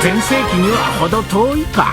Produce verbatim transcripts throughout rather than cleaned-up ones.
全盛期には程遠いか。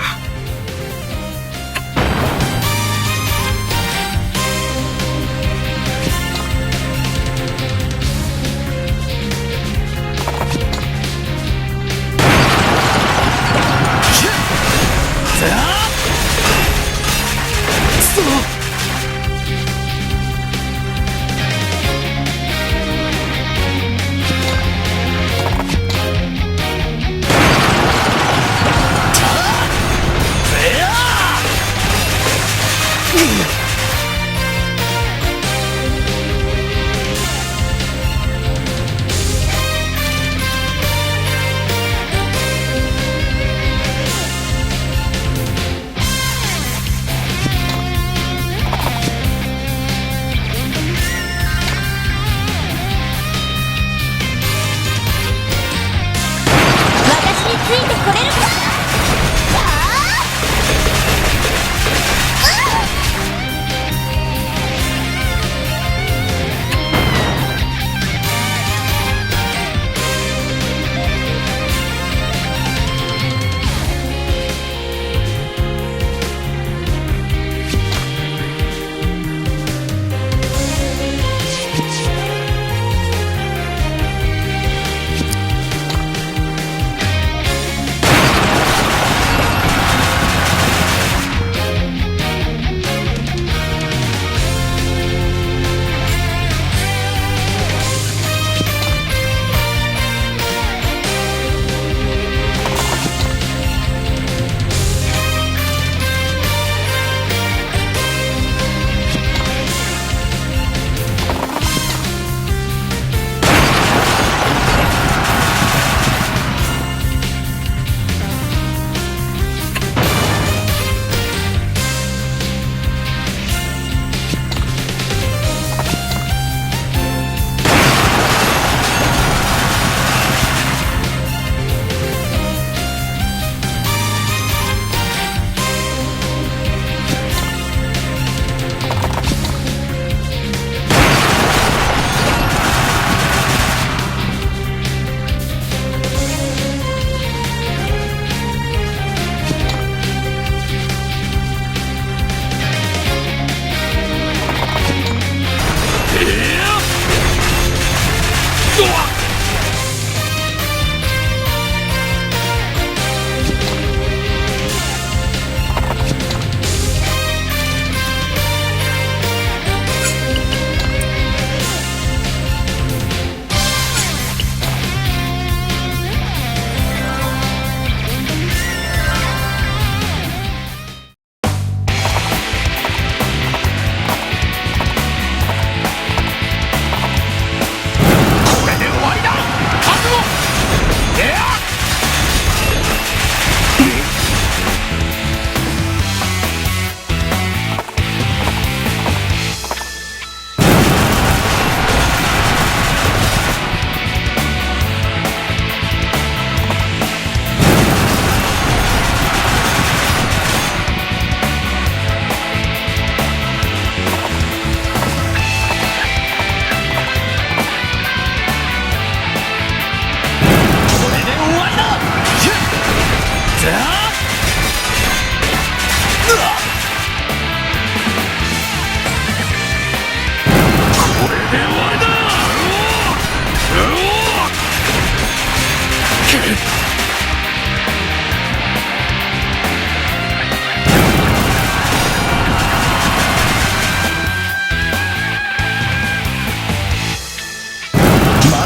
私についてこれるか？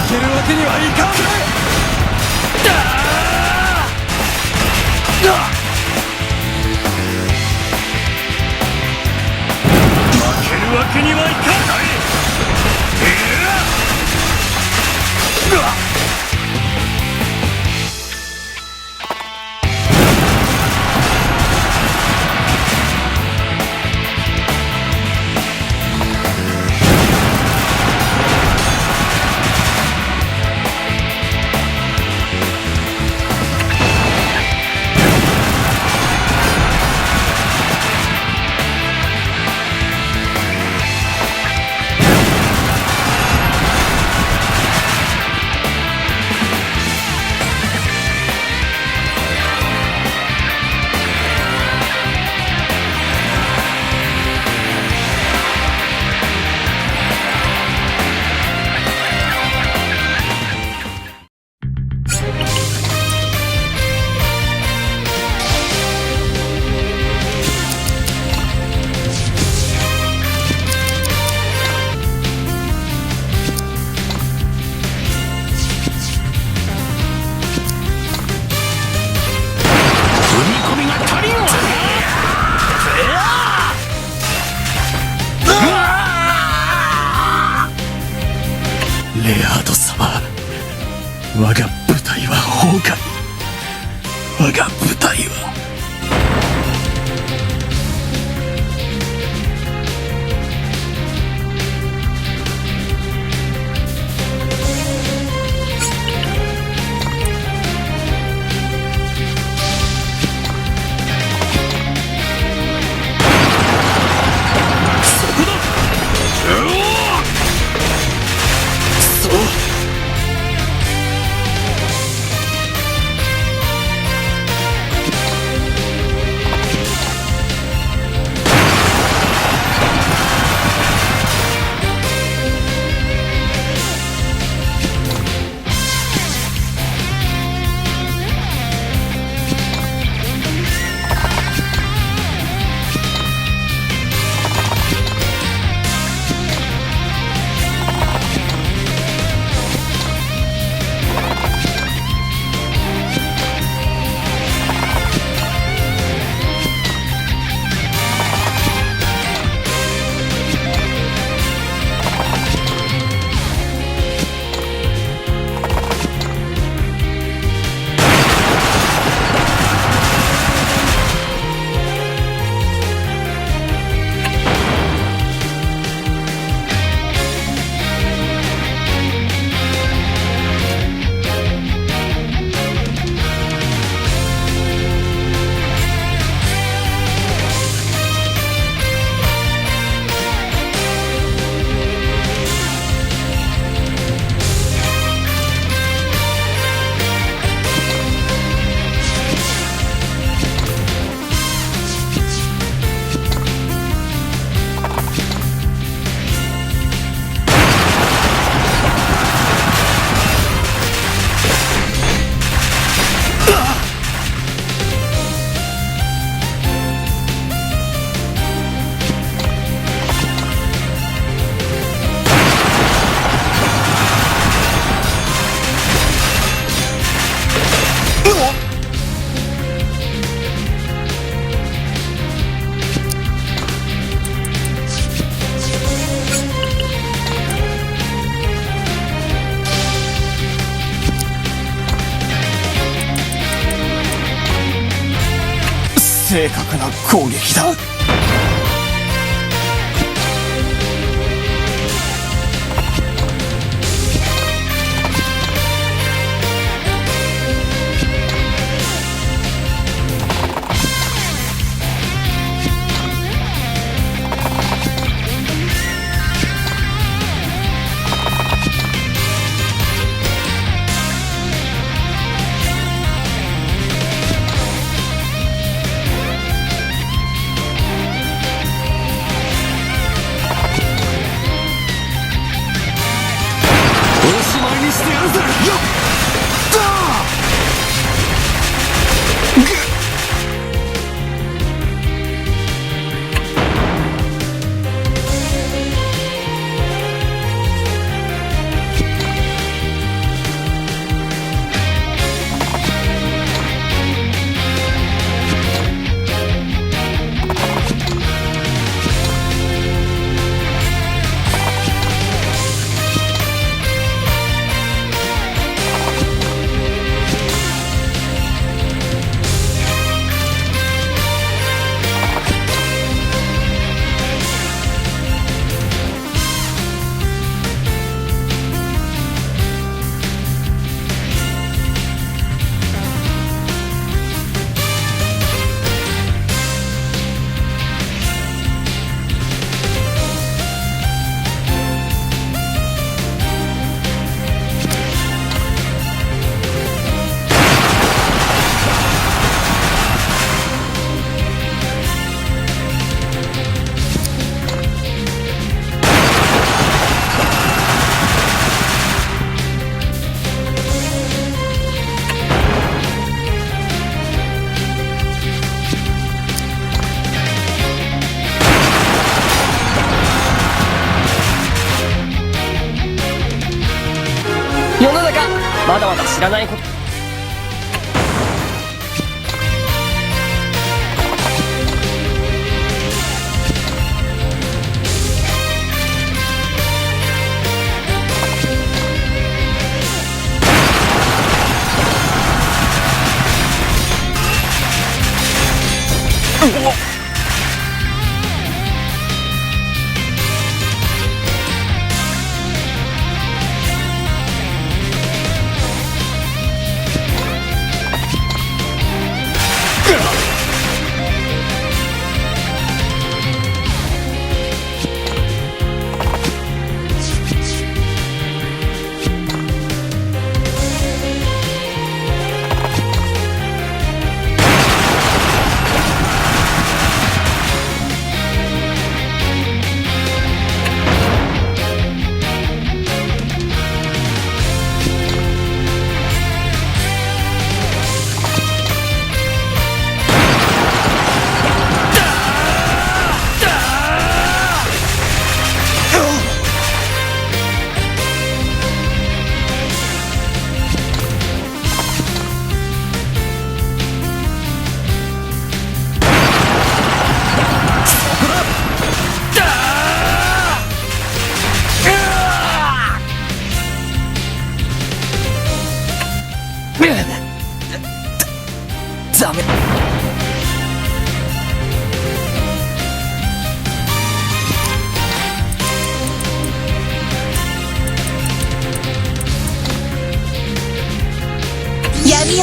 負けるわけにはいかん！負けるわけにはいかない！エアート様、我が部隊は崩壊。我が部隊は。そこだ！うわ！くそ！正確な攻撃だ。おしまいにしてやるぜ！やったー！世の中、まだまだ知らないこと。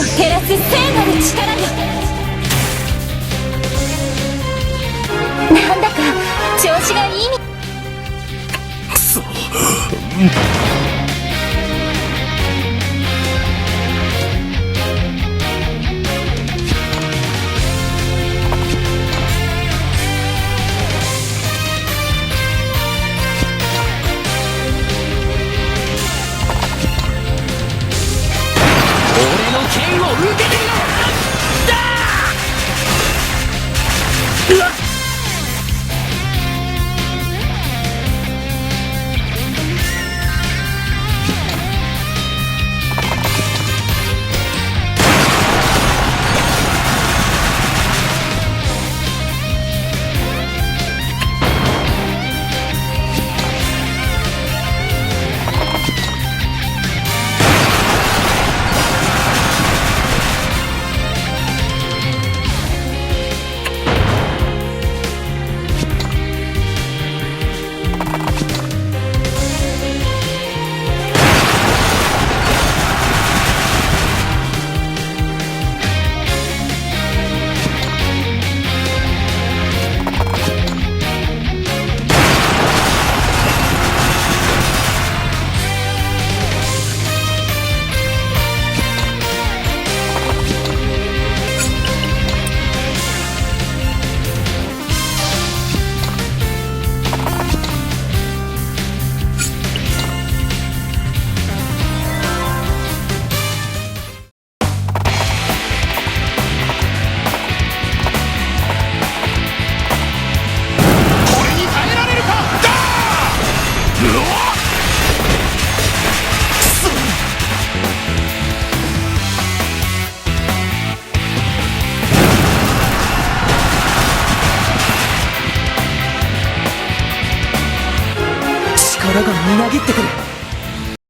照らす聖なる力よ。なんだか調子がいいみくそ。俺の剣を受けてみろ！だ！うわっ！俺に耐えられるか！だ！うわっ！くそ！力がみなぎってくる。